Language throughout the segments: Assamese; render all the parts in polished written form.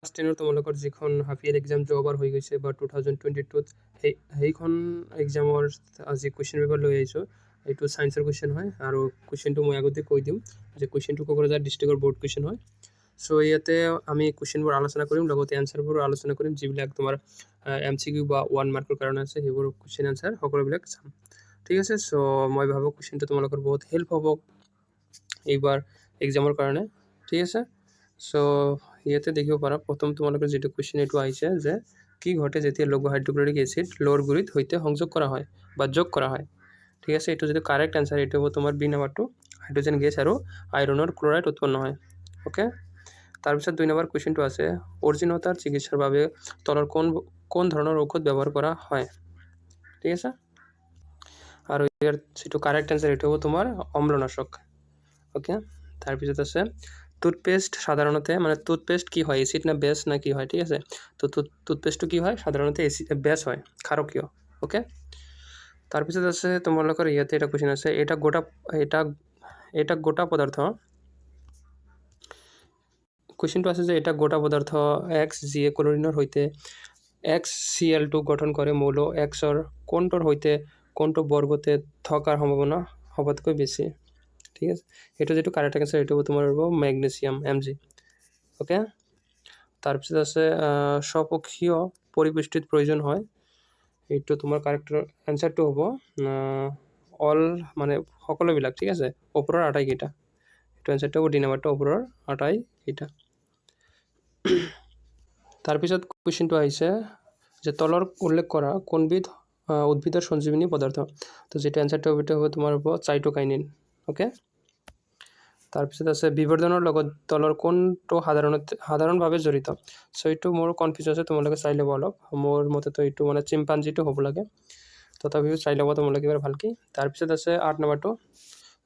10ৰ তোমালোকৰ যিখন হাফ ইয়েৰ এক্সাম যোৱাবাৰ হৈ গৈছে বা 2022ত, সেইখন এক্সামৰ আজি কুৱেশ্যন পেপাৰ লৈ আহিছোঁ। এইটো ছায়েন্সৰ কুৱেশ্যন হয় আৰু কুৱেশ্যনটো মই আগতে কৈ দিওঁ যে কুৱেশ্যনটো কোকৰাঝাৰ ডিষ্ট্ৰিক্টৰ বৰ্ড কুৱেশ্যন হয়। চ' ইয়াতে আমি কুৱেশ্যনবোৰ আলোচনা কৰিম, লগতে এনচাৰবোৰো আলোচনা কৰিম। যিবিলাক তোমাৰ এমচিকিউ বা 1 মাৰ্কৰ কাৰণে আছে, সেইবোৰ কুৱেশ্যন এনচাৰ সকলোবিলাক চাম, ঠিক আছে? চ' মই ভাবোঁ কুৱেশ্যনটো তোমালোকৰ বহুত হেল্প হ'ব এইবাৰ এক্সামৰ কাৰণে, ঠিক আছে? চ' ইয়াতে দেখিব পাৰা, প্ৰথম তোমালোকৰ যিটো কুৱেশ্যন এইটো আহিছে যে কি ঘটে যেতিয়া লঘু হাইড্ৰক্লৰিক এচিড লোৰ গুড়িত সৈতে সংযোগ কৰা হয় বা যোগ কৰা হয়, ঠিক আছে? এইটো যিটো কাৰেক্ট এনচাৰ, এইটো হ'ব তোমাৰ বি নাম্বাৰটো, হাইড্ৰজেন গেছ আৰু আইৰণৰ ক্লৰাইড উৎপন্ন হয়, অ'কে? তাৰপিছত 2 নম্বৰ কুৱেশ্যনটো আছে, অৰ্জুনতাৰ চিকিৎসাৰ বাবে তলৰ কোন কোন ধৰণৰ ঔষধ ব্যৱহাৰ কৰা হয়, ঠিক আছে? আৰু ইয়াৰ যিটো কাৰেক্ট এনচাৰ, এইটো হ'ব তোমাৰ অম্লনাশক, অ'কে? তাৰপিছত আছে টুথপেষ্ট সাধাৰণতে, মানে টুথপেষ্ট কি হয়, এচিড না বেছ না কি হয়, ঠিক আছে? তো টুথপেষ্টটো কি হয়? সাধাৰণতে এচিড, বেছ হয়, ক্ষাৰকীয়, অ'কে? তাৰপিছত আছে তোমালোকৰ ইয়াতে এটা কুৱেশ্যন আছে, এটা গোটা পদাৰ্থ। কুৱেশ্যনটো আছে যে এটা গোটা পদাৰ্থ এক্স, যিয়ে ক্লৰিনৰ সৈতে XCl2 গঠন কৰে, মৌল এক্সৰ কোনটোৰ সৈতে কোনটো বৰ্গতে থকাৰ সম্ভাৱনা সবাতোকৈ বেছি, ঠিক আছে? এইটো যিটো কাৰেক্ট এনচাৰ, এইটো হ'ব তোমাৰ হ'ব মেগনেছিয়াম, Mg, okay? তাৰপিছত আছে স্বপক্ষীয় পৰিপুষ্টিত প্ৰয়োজন হয়। এইটো তোমাৰ কাৰেক্ট এনচাৰটো হ'ব অল, মানে সকলোবিলাক, ঠিক আছে? ওপৰৰ আটাইকেইটা। এইটো এনচাৰটো হ'ব ডি নাম্বাৰটো, ওপৰৰ আটাইকেইটা। তাৰপিছত কুৱেশ্যনটো আহিছে যে তলৰ উল্লেখ কৰা কোনবিধ উদ্ভিদৰ সঞ্জীৱনী পদাৰ্থ? তো যিটো এনচাৰটো হ'ব, এইটো হ'ব তোমাৰ হ'ব চাইটোকাইনিন, অ'কে? তাৰপিছত আছে বিবৰ্ধনৰ লগত তলৰ কোনটো সাধাৰণভাৱে জড়িত? চ' এইটো মোৰ কনফিউজ আছে, তোমালোকে চাই ল'ব অলপ। মোৰ মতেতো এইটো মানে চিম্পাঞ্জিটো হ'ব লাগে, তথাপিও চাই ল'ব তোমালোকে এবাৰ ভালকৈ। তাৰপিছত আছে 8 নম্বৰটো,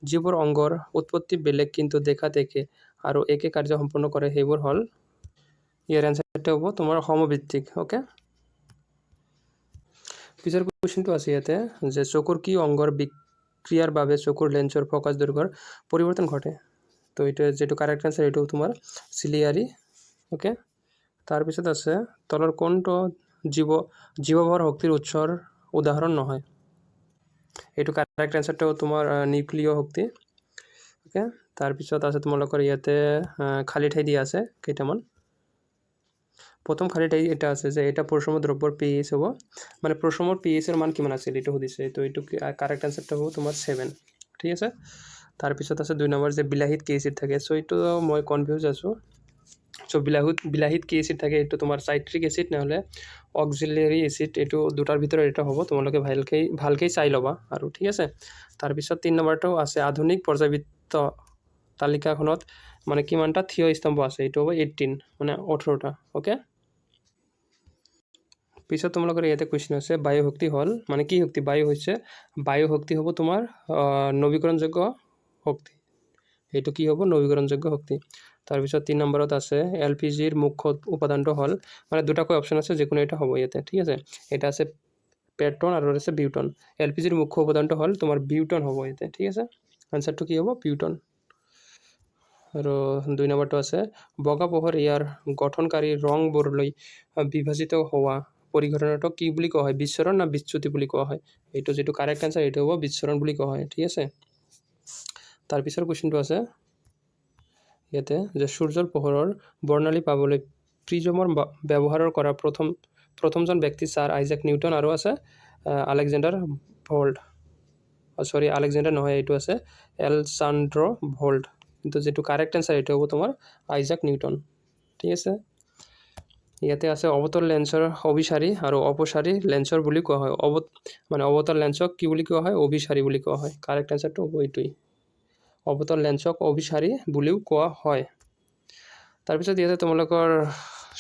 যিবোৰ অংগৰ উৎপত্তি বেলেগ কিন্তু দেখাত একে আৰু একে কাৰ্য সম্পন্ন কৰে, সেইবোৰ হ'ল? ইয়াৰ এনচাৰটো হ'ব তোমাৰ সমভিত্তিক, অ'কে? পিছৰ কুৱেশ্যনটো আছে ইয়াতে যে চকুৰ কি অংগৰ বিক্ৰিয়াৰ বাবে চকুৰ লেন্সৰ ফ'কাছ দৈৰ্ঘ্যৰ পৰিৱৰ্তন ঘটে? তো এইটো যিটো কাৰেক্ট এনচাৰ, এইটো তোমাৰ চিলিয়াৰী, অ'কে? তাৰপিছত আছে তলৰ কোনটো জীৱভৰ শক্তিৰ উৎসৰ উদাহৰণ নহয়? এইটো কাৰেক্ট এনচাৰটো তোমাৰ নিউক্লিয় শক্তি, অ'কে? তাৰপিছত আছে তোমালোকৰ ইয়াতে খালী ঠাই দিয়া আছে কেইটামান। প্ৰথম খালী ঠাই এটা আছে যে এটা প্ৰসম দ্ৰব্যৰ পিএইচ হ'ব, মানে প্ৰসমৰ পিএইচৰ মান কিমান আছিল, এইটো সুধিছে। তো এইটো কাৰেক্ট এনচাৰটো হ'ব তোমাৰ 7, ঠিক আছে? তাৰপিছত আছে 2 নম্বৰ যে বিলাহীত কি এচিড থাকে? চ' এইটো মই কনফিউজ আছোঁ। চ' বিলাহীত কি এচিড থাকে? এইটো তোমাৰ চাইট্ৰিক এচিড নহ'লে অক্সিলেৰিক এচিড, এইটো দুটাৰ ভিতৰত এটা হ'ব। তোমালোকে ভালকৈ ভালকৈ চাই ল'বা আৰু, ঠিক আছে? তাৰপিছত 3 নম্বৰটো আছে আধুনিক পৰ্যাবৃত্ত তালিকাখনত মানে কিমানটা থিয় স্তম্ভ আছে? এইটো হ'ব 18, মানে 18টা, অ'কে? পিছত তোমালোকৰ ইয়াতে কুৱেশ্যন আছে, বায়ু শক্তি হ'ল মানে কি শক্তি? বায়ু শক্তি হ'ব তোমাৰ নৱীকৰণযোগ্য শক্তি। এইটো কি হ'ব? নৱীকৰণযোগ্য শক্তি। তাৰপিছত 3 নম্বৰত আছে এলপিজিৰ মুখ্য উপাদানটো হ'ল, মানে দুটাকৈ অপশ্যন আছে, যিকোনো এটা হ'ব ইয়াতে, ঠিক আছে? এটা আছে পেট্ৰল আৰু আছে বিউটন। এলপিজিৰ মুখ্য উপাদানটো হ'ল তোমাৰ বিউটন হ'ব ইয়াতে, ঠিক আছে? আনচাৰটো কি হ'ব? বিউটন। আৰু 2 নম্বৰটো আছে বগা পোহৰ ইয়াৰ গঠনকাৰী ৰংবোৰলৈ বিভাজিত হোৱা পৰিঘটনাটোক কি বুলি কোৱা হয়? বিচ্ছুৰণ না বিচ্যুতি বুলি কোৱা হয়? এইটো যিটো কাৰেক্ট এনচাৰ, এইটো হ'ব বিচ্ছুৰণ বুলি কোৱা হয়, ঠিক আছে? তাৰপিছৰ কুৱেশ্যনটো আছে ইয়াতে যে সূৰ্যৰ পোহৰৰ বৰ্ণালী পাবলৈ প্ৰিজমৰ ব্যৱহাৰ কৰা প্ৰথমজন ব্যক্তি ছাৰ আইজাক নিউটন আৰু আছে আলেকজেণ্ডাৰ ভল্ট, চৰি, আলেকজেণ্ডাৰ নহয়, এইটো আছে এলচান্দ্ৰ ভল্ট। কিন্তু যিটো কাৰেক্ট এনচাৰ, এইটো হ'ব তোমাৰ আইজাক নিউটন, ঠিক আছে? ইয়াতে আছে অৱতল লেন্সৰ অভিসাৰী আৰু অপসাৰী লেন্সৰ বুলি কোৱা হয়। মানে অৱতল লেন্সক কি বুলি কোৱা হয়? অভিসাৰী বুলি কোৱা হয়। কাৰেক্ট এনচাৰটো হ'ব এইটোৱেই, অৱতল লেন্সক অভিসাৰী বুলিও কোৱা হয়। তাৰপিছত ইয়াতে তোমালোকৰ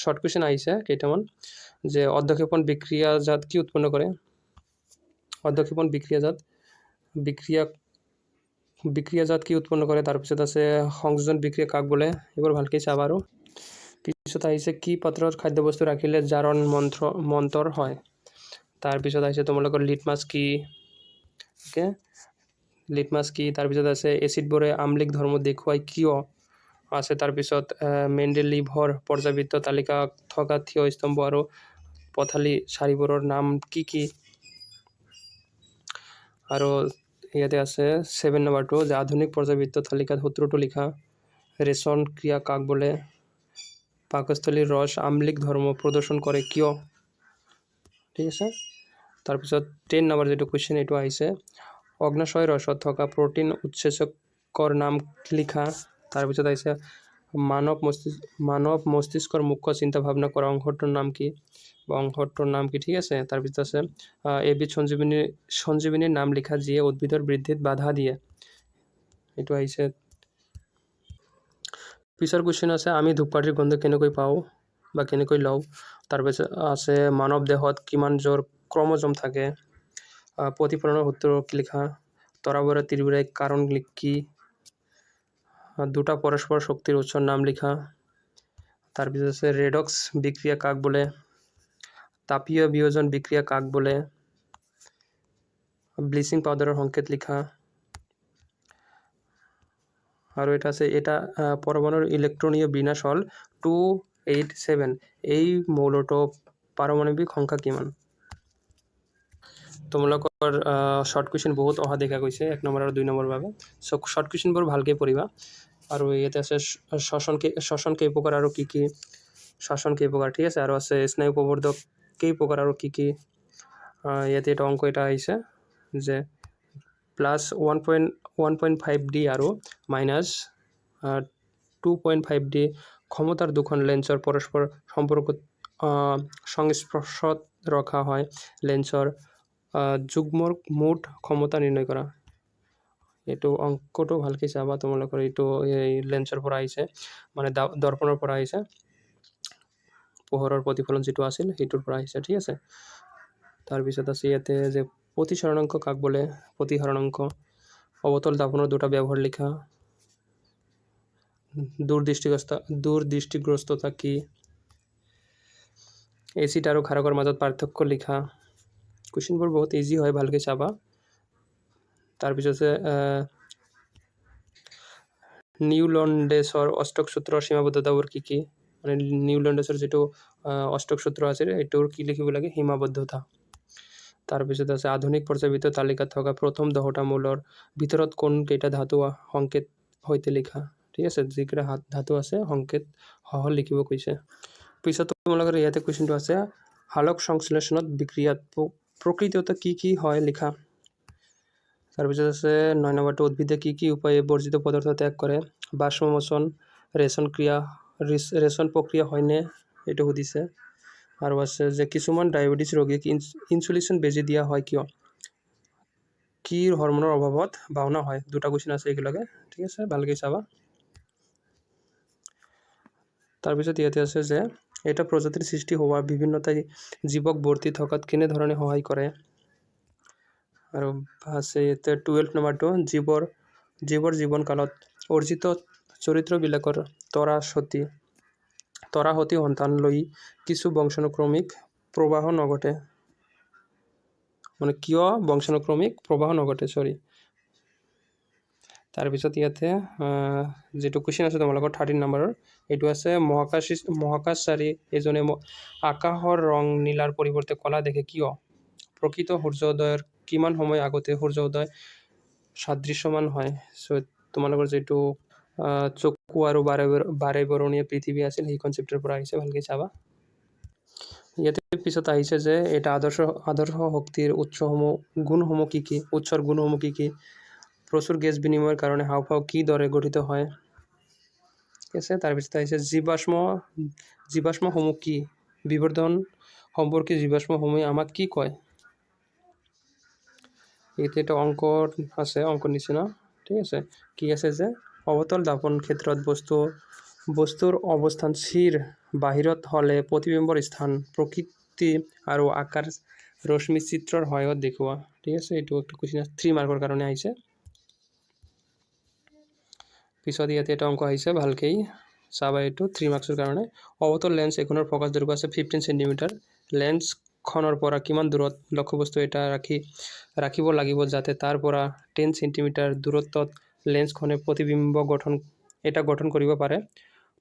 শ্বৰ্ট কুৱেশ্যন আহিছে কেইটামান যে অধঃক্ষেপণ বিক্ৰিয়াজাত কি উৎপন্ন কৰে? অধঃক্ষেপণ বিক্ৰিয়াজাত কি উৎপন্ন কৰে? তাৰপিছত আছে সংযোজন বিক্ৰিয়া কাক বোলে? এইবোৰ ভালকৈ চাবা। আৰু পিছত আহিছে কি পাত্ৰত খাদ্যবস্তু ৰাখিলে জাৰণ মন্থৰ হয়? তাৰপিছত আহিছে তোমালোকৰ লিটমাছ কি, অ'কে, লিটমাছ কি? তাৰপিছত আছে এচিডবোৰে আম্লিক ধৰ্ম দেখুৱাই কিয়? আছে তাৰপিছত মেণ্ডেলিভৰ পৰ্যাবৃত্ত তালিকা থকা থিয় স্তম্ভ আৰু পথালি শাৰীবোৰৰ নাম কি কি। আৰু ইয়াতে আছে 7 নম্বৰটো যে আধুনিক পৰ্যাবৃত্ত তালিকাত সূত্ৰটো লিখা। ৰেচন ক্ৰিয়া কাক বোলে। পাকস্থলীৰ ৰস আম্লিক ধৰ্ম প্ৰদৰ্শন কৰে কিয়। ঠিক আছে, তাৰপিছত 10 নম্বৰ যিটো কুৱেশ্যন এইটো আহিছে, অগ্নাশয় ৰসত থকা প্ৰটিন উৎসেচকৰ নাম লিখা। তাৰপিছত আহিছে মানৱ মস্তিষ্কৰ মুখ্য চিন্তা ভাৱনা কৰা অংশটোৰ নাম কি বা অংশটোৰ নাম কি। ঠিক আছে, তাৰপিছত আছে এবিধ সঞ্জীৱনীৰ নাম লিখা যিয়ে উদ্ভিদৰ বৃদ্ধিত বাধা দিয়ে। এইটো আহিছে। পিছৰ কুৱেশ্যন আছে আমি ধূপকাঠিৰ গোন্ধ কেনেকৈ পাওঁ বা কেনেকৈ লওঁ। তাৰপিছত আছে মানৱ দেহত কিমান জোৰ ক্ৰমজম থাকে। প্ৰতিফলনৰ সূত্ৰ লিখা। তৰাবৰে তিৰবিৰাই কাৰণ কি। দুটা পৰস্পৰ শক্তিৰ উৎসৰ নাম লিখা। তাৰপিছত আছে ৰেডক্স বিক্ৰিয়া কাক বোলে। তাপীয় বিয়োজন বিক্ৰিয়া কাক বোলে। ব্লিচিং পাউডাৰৰ সংকেত লিখা। আৰু এটা আছে এটা পৰমাণুৰ ইলেক্ট্ৰনীয় বিন্যাস হ'ল 287, এই মৌলটোৰ পাৰমাণৱিক সংখ্যা কিমান। তোমালোকৰ শ্বৰ্ট কুৱেশ্যন বহুত অহা দেখা গৈছে 1 নম্বৰ আৰু 2 নম্বৰ বাবে। চ' শ্বৰ্ট কুৱেশ্যনবোৰ ভালকৈ পঢ়িবা। আৰু ইয়াতে আছে শ্বসন কেই প্ৰকাৰ আৰু কি কি, শ্বসন কেই প্ৰকাৰ। ঠিক আছে, আৰু আছে স্নায়ু প্ৰবৰ্ধক কেই প্ৰকাৰ আৰু কি কি। ইয়াতে এটা অংক এটা আহিছে যে প্লাছ 1.1.5 ডি আৰু মাইনাছ 2.5 ডি ক্ষমতাৰ দুখন লেন্সৰ পৰস্পৰ সম্পৰ্ক সংস্পৰ্শত ৰখা হয়। লেন্সৰ যুগ্মৰ মুঠ ক্ষমতা নিৰ্ণয় কৰা। এইটো অংকটো ভালকৈ চাবা তোমালোকৰ, এইটো এই লেন্সৰ পৰা আহিছে, মানে দৰ্পণৰ পৰা আহিছে, পোহৰৰ প্ৰতিফলন যিটো আছিল সেইটোৰ পৰা আহিছে। ঠিক আছে, তাৰপিছত আছে ইয়াতে যে প্ৰতিসৰণাংক কাক বোলে। প্ৰতিসৰণাংক। অৱতল দাপোণৰ দুটা ব্যৱহাৰ লিখা। দূৰদৃষ্টিগ্ৰস্ততা কি। এচিড আৰু ক্ষাৰকৰ মাজত পাৰ্থক্য লিখা। কুৱেশ্যনবোৰ বহুত ইজি হয়, ভালকৈ চাবা। তাৰপিছত আছে নিউলণ্ডেছৰ অষ্টক সূত্ৰৰ সীমাবদ্ধতাবোৰ কি কি, মানে নিউলণ্ডেছৰ যিটো অষ্টক সূত্ৰ আছিল এইটোৰ কি লিখিব লাগে, সীমাবদ্ধতা। তাৰপিছত আছে আধুনিক পৰ্যাবৃত্ত তালিকাত থকা প্ৰথম 10টা মৌলৰ ভিতৰত কোনকেইটা ধাতু সংকেত সৈতে লিখা। ঠিক আছে, যিকেইটা ধাতু আছে সংকেত সহ লিখিব কৈছে। পিছত তোমালোকৰ ইয়াতে কুৱেশ্যনটো আছে সালোক সংশ্লেষণত বিক্ৰিয়াত প্ৰকৃততে কি কি হয় লিখা। তাৰপিছত আছে 9 নম্বৰটো উদ্ভিদে কি কি উপায়ে বৰ্জিত পদাৰ্থ ত্যাগ কৰে। বাষ্পমোচন, ৰেচন ক্ৰিয়া, ৰেচন প্ৰক্ৰিয়া হয়নে এইটো সুধিছে। আৰু আছে যে কিছুমান ডায়েবেটিছ ৰোগীক ইনচুলিন বেজী দিয়া হয় কিয়, কি হৰমনৰ অভাৱত বাওনা হয়। দুটা কুৱেশ্যন আছে একেলগে। ঠিক আছে, ভালকৈ চাবা। তাৰপিছত ইয়াতে আছে যে এটা প্ৰজাতিৰ সৃষ্টি হোৱা বিভিন্নতাই জীৱক বৰ্তি থকাত কেনেধৰণে সহায় কৰে। আৰু আছে ইয়াতে 12 নম্বৰটো জীৱৰ জীৱনকালত অৰ্জিত চৰিত্ৰবিলাকৰ তৰাসতী সন্তান লৈ কিছু বংশানুক্ৰমিক প্ৰবাহ নঘটে, মানে কিয় বংশানুক্ৰমিক প্ৰবাহ নঘটে, চৰি। তাৰপিছত ইয়াতে যিটো কুৱেশ্যন আছে তোমালোকৰ 13 নম্বৰৰ, এইটো আছে মহাকাশচাৰী এজনে আকাশৰ ৰং নীলাৰ পৰিৱৰ্তে ক'লা দেখে কিয়। প্ৰকৃত সূৰ্যোদয়ৰ কিমান সময় আগতে সূৰ্যোদয় সাদৃশ্যমান হয়। চ' তোমালোকৰ যিটো চকু আৰু বাৰেবৰণীয়া পৃথিৱী আছিল সেই কনচেপ্টৰ পৰা আহিছে, ভালকৈ চাবা। ইয়াতে পিছত আহিছে যে এটা আদৰ্শ শক্তিৰ উৎসসমূহ গুণসমূহ কি কি, উৎসৰ গুণসমূহ কি কি, প্ৰচুৰ গেছ বিনিময়ৰ কাৰণে হাওঁফাওঁ কিদৰে গঠিত হয়। ঠিক আছে, তাৰপিছত আহিছে জীৱাশ্মসমূহ কি, বিবৰ্ধন সম্পৰ্কে জীৱাশ্মসমূহে আমাক কি কয়। ইয়াতে এটা অংক আছে, অংকৰ নিচিনা। ঠিক আছে, কি আছে যে অৱতল দাপোণ ক্ষেত্ৰত বস্তুৰ অৱস্থান স্থিৰ বাহিৰত হ'লে প্ৰতিবিম্বৰ স্থান, প্ৰকৃতি আৰু আকাৰ ৰশ্মি চিত্ৰৰ সহায়ত দেখুওৱা। ঠিক আছে, এইটো একটা কুৱেশ্যন আছে, 3 মাৰ্কৰ কাৰণে আহিছে। পিছত ইয়াতে এটা অংক আহিছে, ভালকেই চাবা, এইটো 3 মাৰ্কছৰ কাৰণে। অৱতল লেন্স এখনৰ ফ'কাছ দৈৰ্ঘ্য আছে 15 চেণ্টিমিটাৰ। লেন্সখনৰ পৰা কিমান দূৰত লক্ষ্যবস্তু এটা ৰাখিব লাগিব যাতে তাৰ পৰা 10 চেণ্টিমিটাৰ দূৰত্বত লেন্সখনে প্ৰতিবিম্ব গঠন এটা গঠন কৰিব পাৰে।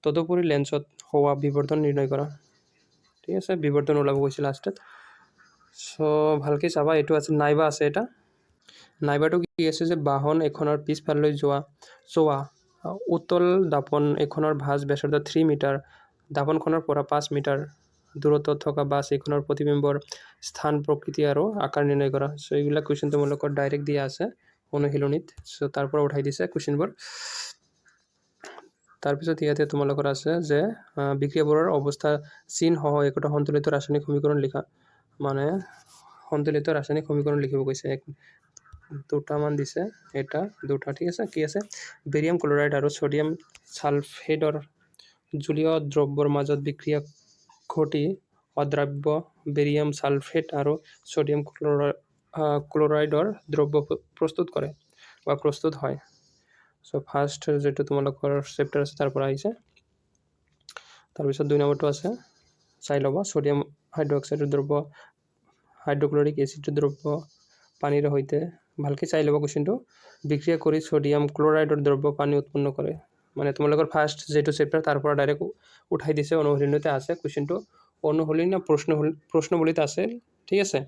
তদুপৰি লেন্সত হোৱা বিবৰ্ধন নিৰ্ণয় কৰা। ঠিক আছে, বিবৰ্ধন ওলাব কৈছে লাষ্টত। চ' ভালকৈ চাবা। এইটো আছে, নাইবা আছে এটা। নাইবাটো কি আছে যে বাহন এখনৰ পিছফাললৈ যোৱা চোৱা উত্তল দাপোন এখনৰ ভাঁজ ব্যাসাৰ্ধ 3 মিটাৰ। দাপোনখনৰ পৰা 5 মিটাৰ দূৰত্বত থকা বাছ এইখনৰ প্ৰতিবিম্বৰ স্থান, প্ৰকৃতি আৰু আকাৰ নিৰ্ণয় কৰা। চ' এইবিলাক কুৱেশ্যন তোমালোকৰ ডাইৰেক্ট দিয়া আছে অনুশীলনীত। চ' তাৰ পৰা উঠাই দিছে কুৱেশ্যনবোৰ। তাৰপিছত ইয়াতে তোমালোকৰ আছে যে বিক্ৰিয়াবোৰৰ অৱস্থা চিনসহ একোটা সন্তুলিত ৰাসায়নিক সমীকৰণ লিখা। মানে সন্তুলিত ৰাসায়নিক সমীকৰণ লিখিব কৈছে। এক দুটামান দিছে, এটা, দুটা। ঠিক আছে, কি আছে? বেৰিয়াম ক্লৰাইড আৰু ছডিয়াম ছালফেটৰ জলীয় দ্ৰব্যৰ মাজত বিক্ৰিয়া ঘটি অদ্ৰাব্য বেৰিয়াম ছালফেট আৰু ছডিয়াম ক্লৰাইডৰ দ্ৰব্য প্ৰস্তুত কৰে বা প্ৰস্তুত হয়। চ' ফাৰ্ষ্ট যিটো তোমালোকৰ চেপ্টাৰ আছে, তাৰ পৰা আহিছে। তাৰপিছত দুই নম্বৰটো আছে, চাই ল'বা। ছডিয়াম হাইড্ৰক্সাইডৰ দ্ৰব্য হাইড্ৰক্লৰিক এচিডৰ দ্ৰব্য পানীৰ সৈতে, ভালকৈ চাই ল'বা কুৱেশ্যনটো, বিক্ৰিয়া কৰি ছডিয়াম ক্লৰাইডৰ দ্ৰব্য পানী উৎপন্ন কৰে। মানে তোমালোকৰ ফাৰ্ষ্ট যিটো চেপ্টাৰ, তাৰ পৰা ডাইৰেক্ট উঠাই দিছে। অনুশীলনীতে আছে কুৱেশ্যনটো। অনুশীলনী না প্ৰশ্ন, প্ৰশ্নবলীত আছে। ঠিক আছে,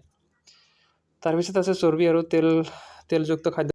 তাৰপিছত আছে চৰ্বি আৰু তেলযুক্ত খাদ্য।